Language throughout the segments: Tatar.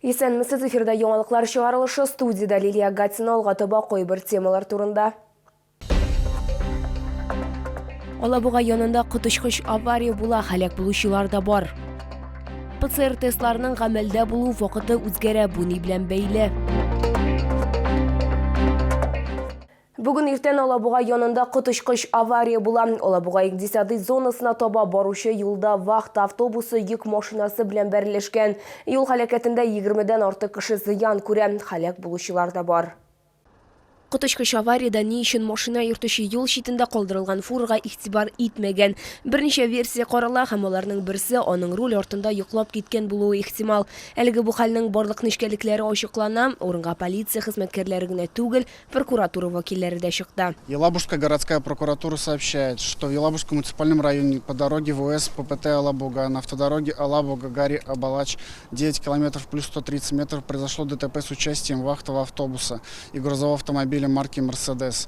Исәнмесез, эфирда яңалыклар чыгарылышы, студиядә Лилия Гатина, алга таба кайбер темалар турында. Алабуга янында коточкыч авария була, һәлак булучылар да бар. ПЦР тестларының гамәлдә булу вакыты үзгәрә, бу ни белән бәйле? Бүген иртән Алабуга янында коточкыч авария була. Алабуга икътисадый зонасына таба баручы юлда вахта автобусы йөк машинасы белән бәрелешкән. Юл һәлакәтендә егермедән артык кеше зыян күрә, һәлак булучылар да бар. Коточкыч авариядә ни өчен машина йөртүче юл читендә калдырылган фурага игътибар итмәгән? Берничә версия карала һәм аларның берсе аның руль артында йоклап киткән булуы ихтимал. Әлеге бу хәлнең барлык нечкәлекләре ачыклана, урынга полиция хезмәткәрләре генә түгел, Прокуратура вәкилләре дә чыкты. Елабужская городская прокуратура сообщает, что в Елабужском муниципальном районе по дороге ВОС ППТ Алабуга на автодороге Алабуга Гарри Абалач 9 километров плюс 130 метров произошло ДТП с участием вахтового автобуса и грузового автомобиля марки Мерседес.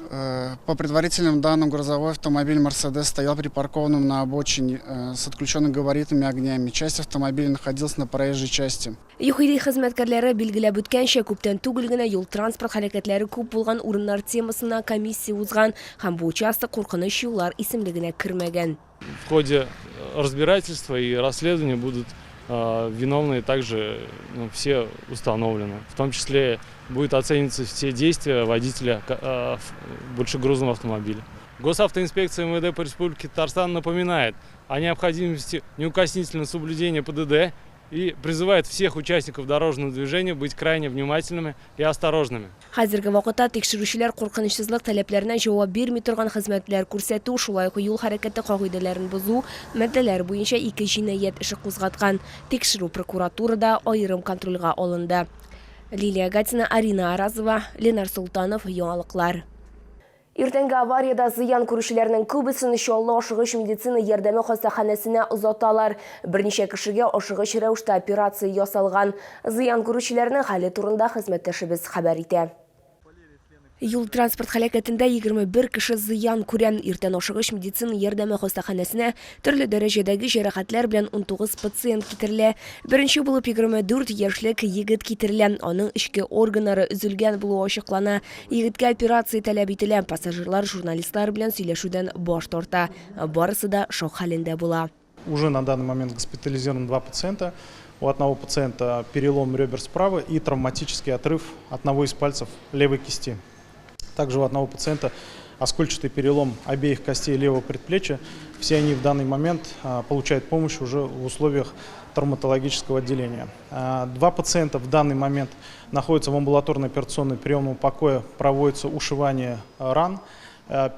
Э, по предварительным данным, грузовой автомобиль «Мерседес» стоял припаркованным на обочине э, с отключенными габаритными огнями. Часть автомобиля находилась на проезжей части. ЮХИДИ хезмәткәрләре билгеләп үткәнчә, күптән түгел генә юл-транспорт һәлакәтләре күп булган урыннар темасына комиссия узган һәм бу участок куркыныч юллар исемлегенә кермәгән. В ходе разбирательства и расследования будут виновные также ну, все установлены. В том числе будет оцениваться все действия водителя большегрузного автомобиля. Госавтоинспекция МВД по Республике Татарстан напоминает о необходимости неукоснительного соблюдения ПДД и призывает всех участников дорожного движения быть крайне внимательными и осторожными. Хәзерге вакытта тикшерүчеләр куркынычсызлык таләпләренә җавап бирми торган хезмәтләр күрсәтү, шулай ук юл хәрәкәте кагыйдәләрен бозу маддәләре буенча ике җинаять эше кузгаткан. Тикшерү прокуратурада аерым контрольгә алынды. Лилия Гатина, Арина Аразова, Ленар Солтанов, Яңалыклар. Иртәнге авариядә зыян күрүчеләрнең күбесен Чаллы ашыгыч медицина ярдәме хастаханәсенә озаталар. Берничә кешегә ашыгыч рәвештә операция ясалган. Зыян күрүчеләрнең хәле турында хезмәттәшебез хәбәр итә. Юл-транспорт һәлакәтендә 21 кеше зыян күрә. Иртән ашыгыч медицина ярдәме хастаханәсенә төрле дәрәҗәдәге җәрәхәтләр белән 19 пациент китерелә. Беренче булып 24 яшьлек егет китерелә. Аның эчке органнары өзелгән булуы ачыклана. Егеткә операция таләп ителә. Пассажирлар журналистлар белән сөйләшүдән баш тарта. Барысы да шок хәлендә була. Уже на данный момент госпитализированы два пациента. У одного пациента перелом ребер справа и травматический отрыв одного из пальцев левой кисти. Также у одного пациента оскольчатый перелом обеих костей левого предплечья. Все они в данный момент получают помощь уже в условиях травматологического отделения. Два пациента в данный момент находятся в амбулаторной операционной приемном покое, проводится ушивание ран.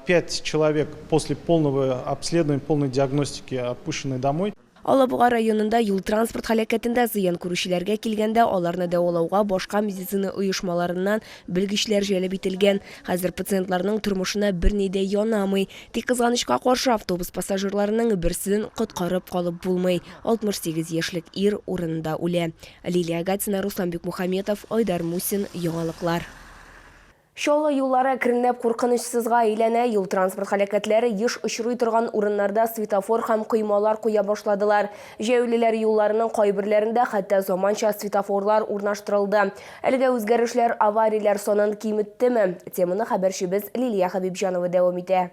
Пять человек после полного обследования, полной диагностики отпущены домой. Алабуга районында юл-транспорт һәлакәтендә зыян күрүчеләргә килгәндә, аларны дәвалауга башка медицина оешмаларыннан белгечләр җәлеп ителгән. Хәзер пациентларның тормышына берни дә янамый. Тик, кызганычка каршы, автобус пассажирларының берсен коткарып калып булмый, 68 яшьлек ир урынында үлә. Лилия Гатина, Руслан Бикмухаметов, Айдар Мусин, Яңалыклар. Чаллы юллары әкренләп куркынычсызга әйләнә. Юл-транспорт һәлакәтләре еш очрый торган урыннарда светофор һәм коймалар куя башладылар. Җәяүлеләр юлларының кайберләрендә хәтта заманча светофорлар урнаштырылды. Әлеге үзгәрешләр аварияләр санын киметтеме? Теманы хәбәрчебез Лилия Хәбибҗанова дәвам итә.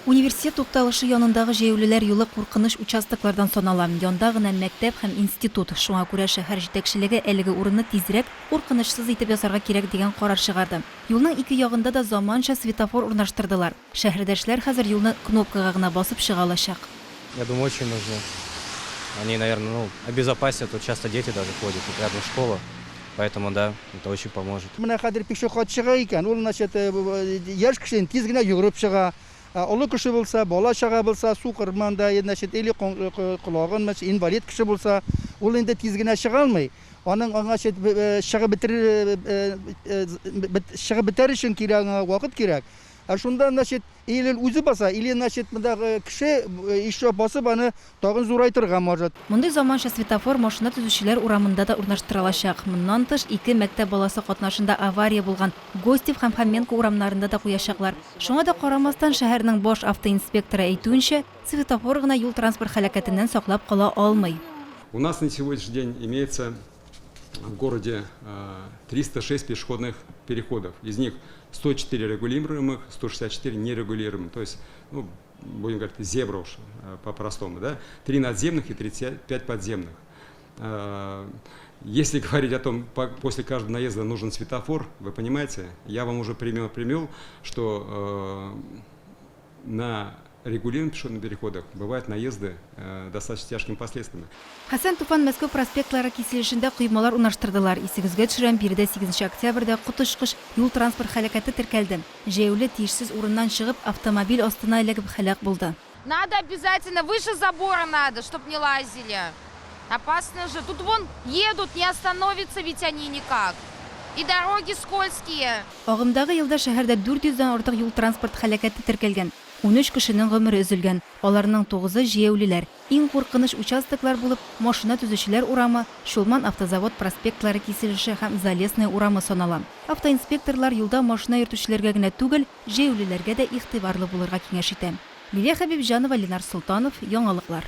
Университет тукталышы янындагы җәяүлеләр юлы куркыныч участоклардан санала. Янда гына мәктәп һәм институт. Шуңа күрә шәһәр җитәкчелеге әлеге урынны тизрәк куркынычсыз итеп ясарга кирәк дигән карар чыгарды. Юлның ике ягында да заманча светофор урнаштырдылар. Шәһәрдәшләр хәзер юлны кнопкага гына басып чыга алачак. Я думаю, очень нужны. Они, наверное, ну, обезопасят. Вот часто дети даже ходят, тут рядом школа. Поэтому да, это очень поможет. Менә хәзер пешеход чыга икән, ул, значит, яшь кеше инде тиз генә йөгереп чыга. Ә олы кеше булса, бала-чага булса, сукыр манда, значит, или колагын, значит, инвалид кеше булса, ул инде тиз генә чыга алмый. Аның аңа чыгып бетерер, чыгып бетәр өчен кирәк аңа вакыт кирәк. Ә шунда, значит, или үзе баса, или, значит, мондагы кеше еще басып аны тагын зурайтырга может. Мондый заманча светофор машина төзүчеләр урамында да урнаштырылачак. Моннан тыш, ике мәктәп баласы катнашында авария булган Гостев һәм Хоменко урамнарында да куячаклар. Шуңа да карамастан, шәһәрнең баш автоинспекторы әйтүенчә, светофор гына юл-транспорт һәлакәтеннән саклап кала алмый. У нас на сегодняшний день имеется в городе 306 пешеходных переходов. Из них 104 регулируемых, 164 нерегулируемых. То есть, ну, будем говорить, зебра уж по-простому, да? 3 надземных и 35 подземных. Если говорить о том, после каждого наезда нужен светофор, вы понимаете, я вам уже пример привел, что на регулируемых пешеходных переходах бывают наезды достаточно тяжкими последствиями. Хәсән Туфан Мәскәү проспектлары киселешендә коймалар урнаштырдылар. Исегезгә төшерәм, биредә 8 октябрьдә коточкыч юл-транспорт һәлакәте теркәлде. Җәяүле тиешсез урыннан чыгып, автомобиль астына эләгеп һәлак булды. Надо обязательно, выше забора надо, чтоб не лазили. Опасно же. Тут вон едут, не остановятся ведь они никак. И дороги скользкие. Агымдагы елда шәһәрдә 400 дән артык юл-транспорт һәлакәте теркәлгән. 13 кешенең гомере өзелгән. Аларның 9-ы җәяүлеләр. Иң куркыныч участоклар булып машина төзүчеләр урамы, Чулман автозавод проспектлары киселеше һәм Залесная урамы санала. Автоинспекторлар юлда машина йөртүчеләргә генә түгел, җәяүлеләргә дә игътибарлы булырга киңәш итә. Лилия Хәбибҗанова, Ленар Солтанов, Яңалыклар.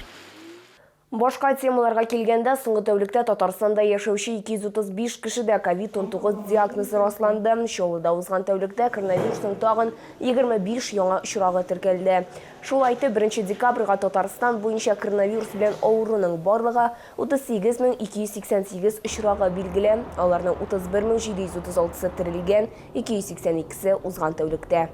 Башка темаларга килгәндә, соңгы тәүлектә Татарстанда яшәүче 235 кешедә ковид-19 диагнозы расланды. Чаллыда узган тәүлектә коронавирусның тагын 25 яңа очрагы теркәлде. Шулай итеп, 1 декабрьгә Татарстан буенча коронавирус белән авыруның барлыгы 38288 очрагы билгеле. Аларның 31736-сы терелгән, 282-се узган тәүлектә.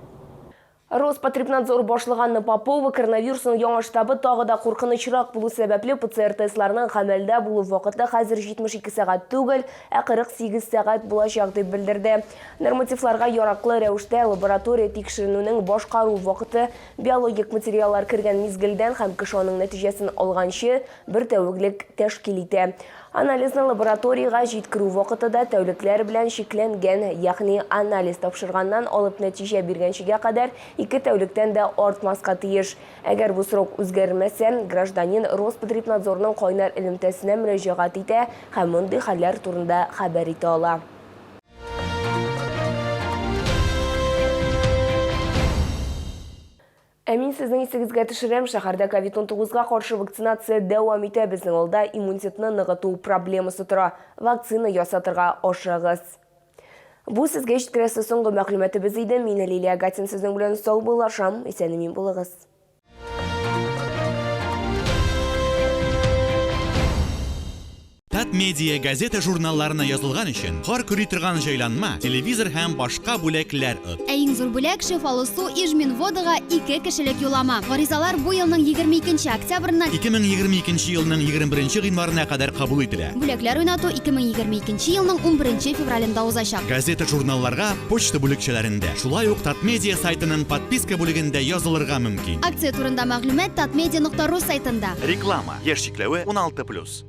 Роспотребнадзор башлыгы Анна Попова коронавирусның яңа штабы тагы да куркынычрак булу сәбәпле ПЦР-тестларның гамәлдә булу вакыты хәзер 72 сәгать түгел, ә 48 сәгать булачак дип белдерде. Нормативларга яраклы рәвештә лаборатория тикшеренүнең башкару вакыты биологик материаллар кергән мизгелдән һәм кеше аның нәтиҗәсен алганчы бер тәүлек тәшкил итә. Анализны лабораториягә җиткерү вакыты да тәүлекләр белән чикләнгән, ягъни анализ тапшырганнан алып нәтиҗә биргәнчегә кадәр 2 тәүлектән дә артмаска тиеш. Әгәр бу срок үзгәрмәсә, гражданин Роспотребнадзорның кайнар элемтәсенә мөрәҗәгать итә һәм мондый хәлләр турында хәбәр итә ала. Ә мин сезнең исегезгә төшерәм, шәһәрдә ковид-19-га каршы вакцинация дәвам итә. Безнең алда иммунитетны ныгыту проблемасы тора. Вакцина ясатырга ашыгыгыз. Бу сезгә җиткерәсе соңгы мәгълүматыбыз иде. Мин Лилия Гатин сезнең белән саубуллашам. Исән-имин булыгыз. Татмедиа газета-журналларына язылган өчен кар көри торган җайланма, телевизор һәм башка бүләкләр от. Ә иң зур бүләк шифалы су Ижминводага ике кешелек юллама. Гаризалар бу елның 22 октябреннән 2022 елның 21 гыйнварына кадәр кабул ителә. Бүләкләр уйнату 2022 елның 11 февралендә узачак. Газета-журналларга почта бүлекчәләрендә, шулай ук Татмедиа сайтының подписка бүлегендә язылырга мөмкин. Акция турында мәгълүмат татмедиа.ру сайтында. Реклама. Яшь чикләве 16+.